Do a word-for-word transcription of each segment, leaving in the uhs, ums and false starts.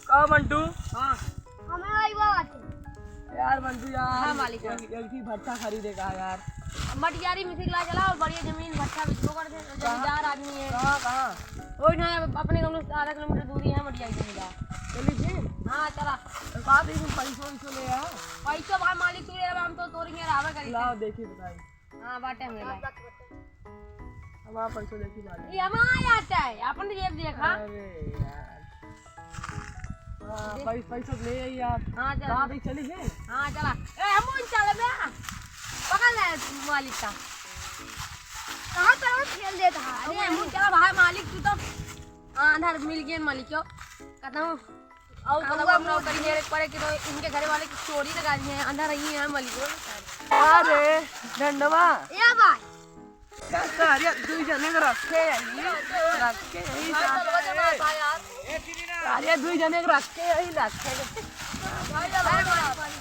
का मंटू? हाँ। हमें वही बात है। यार मंटू यार, हाँ, मालिक। एक, एक ही भट्ठा खरीदे का यार। मटियारी में से ला चला और बढ़िया जमीन भट्ठा बिचबो कर दे, जमींदार आदमी है। कहाँ, कहाँ? वही ना, अपने गाँव से आधा किलोमीटर दूरी है मटियारी से मिला। चली जी? हाँ, चला। तो का दे, तुम पैसों वैसों ले आ। पैसों भाई मालिक तू ले आ, हम तो तोरी में रहबे करी। लाओ, देखी बताई। हाँ, बाटे में भाई। हमारा पैसा देखी मालिक। ये हमारा आता है, अपन जेब देखा। अरे यार। हाँ, देख। पै-, पैसा ले आई यार। हाँ, चल। कहाँ भी चली है? हाँ, चला। ए, हम उन चले बे। पकड़ ले मालिक का। कहाँ करोड़ खेल देता है? अरे, हम उन चला भाई मालिक, तू तो हाँ, अंधार मिल गए मालिक को। कहता हूँ, और कौआ कौआ मुँह करी मेरे पड़े कि तो इनके घरे वाले की चोरी लगा दी है, अंधार रही है मालिक को। अरे, डंडवा। या भाई। का, का, अरे, दुई जने के रखे है, ये रखे है, ये भाई, चलवा जमा था यार। अरे, दुई जने के रखे है, ये रखे है। भाई, भाई, भाई, भाई।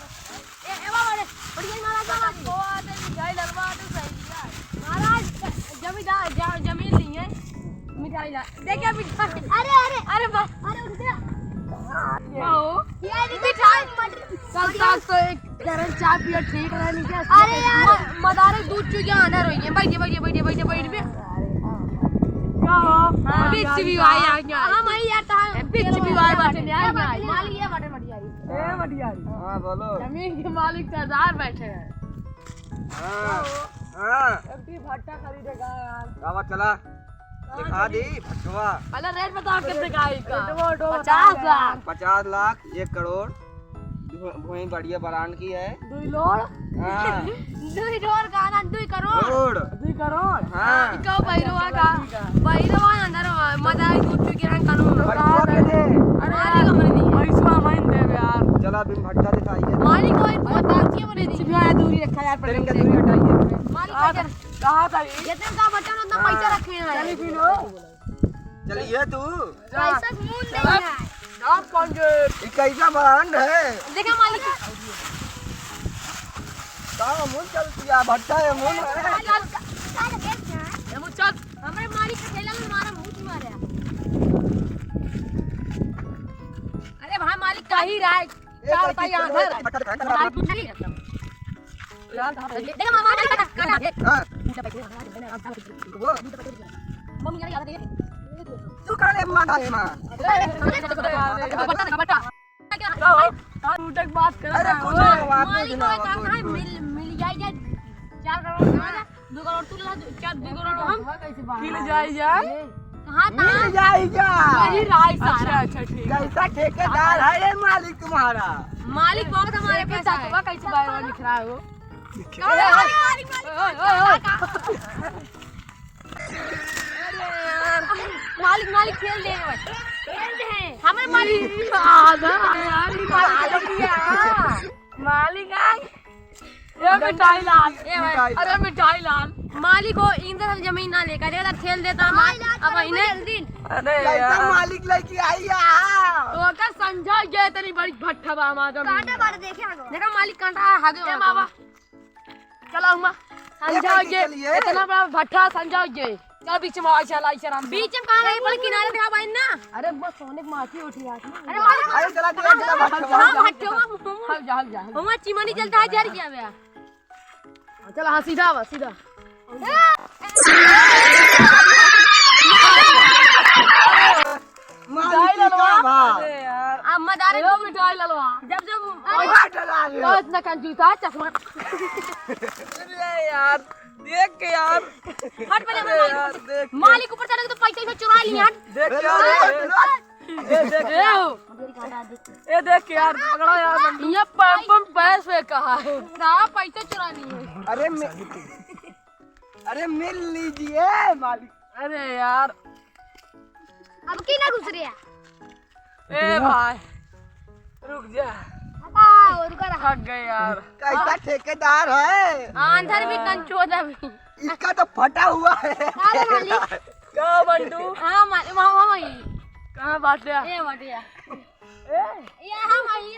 ए, ए बाबा रे, बढ़िया ही महाराज बाबा जी। को आते मिठाई ललवा तो सही दिया। महाराज, ज-, जमींदार, ज-, जमीन ली है, मिठाई ला। देखिए मिठाई। अरे, अरे। अरे वाह। अरे उठ गया। वाह। ये मिठाई मटर। कल सास तो एक गरम चाय पिया ठीक रहा नहीं क्या? अरे यार। म-, मदारे दूध चुइया आना रही है। बैठिए, बैठिए, बैठिए, बैठिए, बैठिए। का हो? हाँ, बिच भी भाई आ गया। हाँ, भाई यार, ता बिच भी भाई बाटे, आ गया। मालिक ये बाटे, बढ़िया। ए मटियारी। हाँ, बोलो। जमीन के मालिक सरदार बैठे हैं। हाँ, हाँ। एक ठी भट्ठा खरीदेगा यार। बाबा चला। हाँ, दिखा दी भट्ठवा। पहले रेट बताओ कितने का है इसका? रेटवा, रेटवा पचास लाख। पचास लाख, एक करोड़। भू-, भूमि बढ़िया ब्रांड की है। दुई लोड़। हाँ। दुई लोड़ का ना, दुई करोड़। करोड़। दुई करोड़। हाँ। इको बैरवा का। बैरवा अंदर मजा आई, दूध चुके हैं कानून। बैरवा के दे। अरे मालिक हमरे नहीं है। पैसा हम ही देबे यार। चला बिन भट्ठा दिखाइए। मालिक कोई बहुत अच्छी बने दी। छिपा है, दूरी रखा यार, तेरे पटेल का से। दूरी हटाइए। मालिक कहाँ का था? कहाँ था ये? जितने का बटन उतना हाँ। पैसा रखे हैं। चली फिर हो। चलिए तू। पैसा मुंह नहीं है। नाम कौन जे? ई कैसा ब्रांड है? देखा मालिक। का मुंह चलती है? भट्ठा है मुंह है। ए मुंह चल। हमरे मालिक के ठेला में मारा, मुंह मारे। अरे भाई मालिक का ही राय। ए, का का बताई की आंधर? भट्ठा दिखाएं, मालिक कुछ नहीं। देखा मामा, मालिक का, का, का। हाँ। वो। मम्मी यार याद है। तू काले माथा है माँ। बता, बता। का हो? का टूटे के बात कर अरे रहा कुछ है? नहीं, बात मालिक नहीं को सुना, कहा कुछ, है, कुछ। मिल, मिल जाए, जाए। चार करोड़ कमा जा, दो करोड़ तू ला, चार, दो करोड़ हम। कैसे बात किल जाए, जाए। कहाँ था? मिल जाए जा। वही राय सारा। अच्छा, अच्छा, ठीक है। कैसा ठेकेदार है ये मालिक तुम्हारा? मालिक बहुत हमारे पास है। कैसे बाय बाय लिख रहा है वो? कहाँ है? मालिक, मालिक, मालिक, ओए, ओए, ओए। मालिक, मालिक। अरे यार, मालिक, मालिक खेल दे भाई। खेल दे। हमें मालिक। आधा यार, ये मालिक आ गया। मालिक आ गया। ए मिठाई लाल। ए भाई। मिठाई अरे लाल। मिठाई लाल। मालिक हो, इनसे हम जमीन ना लेकर, ये खेल देता हम। हाँ यार, अब पर इन्हें जल्दी। अरे कैसा यार। मालिक लेके आई यार? तो का समझा ये इतनी बड़ी भट्ठा बा हमारा जमीन। कांटा बार देखे आगो। देखा मालिक कांटा है, आगे ए वाला बाबा। चला हुआ। ये समझाओ कैसे ये, चलिए? इतना बड़ा भट्ठा समझाओ ये। चल बीच में, ऐसे चला, ऐसे आराम से। बीच में कहाँ रही? बोले किनारे दिखा भाई ना। अरे वो सोने की माखी उठी रात में। अरे मालिक, अरे चला, चला, चला, भाग, हाँ, भाग, भाग, भाग, भाग। हल जा, हल जा, हल जा। वहाँ चिमनी चलता है, जर गया भैया। हाँ, चला, हाँ, सीधा आवा, सीधा। मालिक मिठाई का ललवा। भा? अरे यार। अब मदारे एगो दूध मिठाई ललवा। जब जब अरे डला रे। तो इतना कंजूस है, चश्मा। अरे यार, देख के यार। हट पहले अरे हमारे यार, देख के। मालिक ऊपर चढ़ के तो पैसा ही चुरा लिया। देख के यार, ए, देख के ए, यार। हो। ए, देख के यार, पकड़ा यार, बंदूक। ये पंप, पंप पैस में कहा है? ना, पैसा चुरा लिया। अरे, मे-, अरे, मिल लीजिए, मालिक। अरे यार। अब की ना घुस रही है? ए भाई, रुक जा। हटाओ, रुका रहा। थक गए यार। कैसा ठेकेदार है? आंधर भी, कंचोदा भी। इसका तो फटा हुआ है। अरे मालिक। का बंटू? हाँ, मालिक, वहाँ, वहाँ, वहीं। कहाँ बाटे? ए, बाटे। ए? ये हाँ, भाई। ए?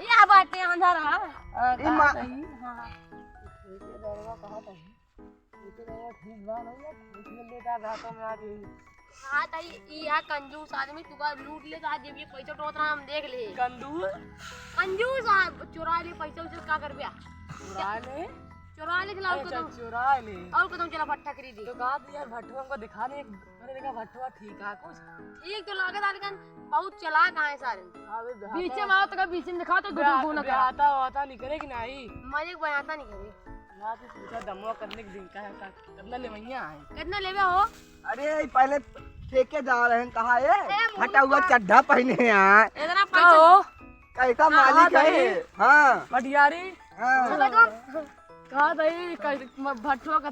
ये बाटे, आंधर, हाँ। आ, ए, कहाँ मा- नहीं? हाँ। ठेकेदारवा कहाँ था? इसे तो वो ठीक बा नहीं है, इसमें लेटा घाटों में आ गई। हाँ, त ई, ई है कंजूस आदमी, तू का लूट ले, तो आज जब ये पैसा उठोत रहा, हम देख ले। कंजूस? कंजूस, हाँ, चुरा ले पैसा, उसे का करबे? चुरा ले? चुरा ले, चला, और अच्छा, कदम, चुरा ले। और कदम चला, भट्ठा खरीदी। तो कहा तो यार, भट्ठो हमको दिखा नहीं, एक, मैंने देखा भट्ठो ठीक है कुछ। ठीक तो लागत है, लेकिन बहुत चालाक आए सारे। हाँ, वे बीच में आओ तो का बीच में दिखा तो दो दो बेहा-, गुना का। बेहाता होता नहीं करे कि नहीं? मजे को बेहाता नहीं करे। ना तो पूछा दमवा करने के दिन का है का, कितना लेवैया है? कितना लेवे हो? अरे, पहले ठेकेदार हैं, कहा है? ए, मुंह हटा हुआ का। चड्ढा पहने हैं। इतना का पैसा हो? कैसा हाँ, मालिक हाँ, है? भाई। हाँ। भटियारी? हाँ। चलो तो। कहा था ये, कै-, म-, भट्ठुआ का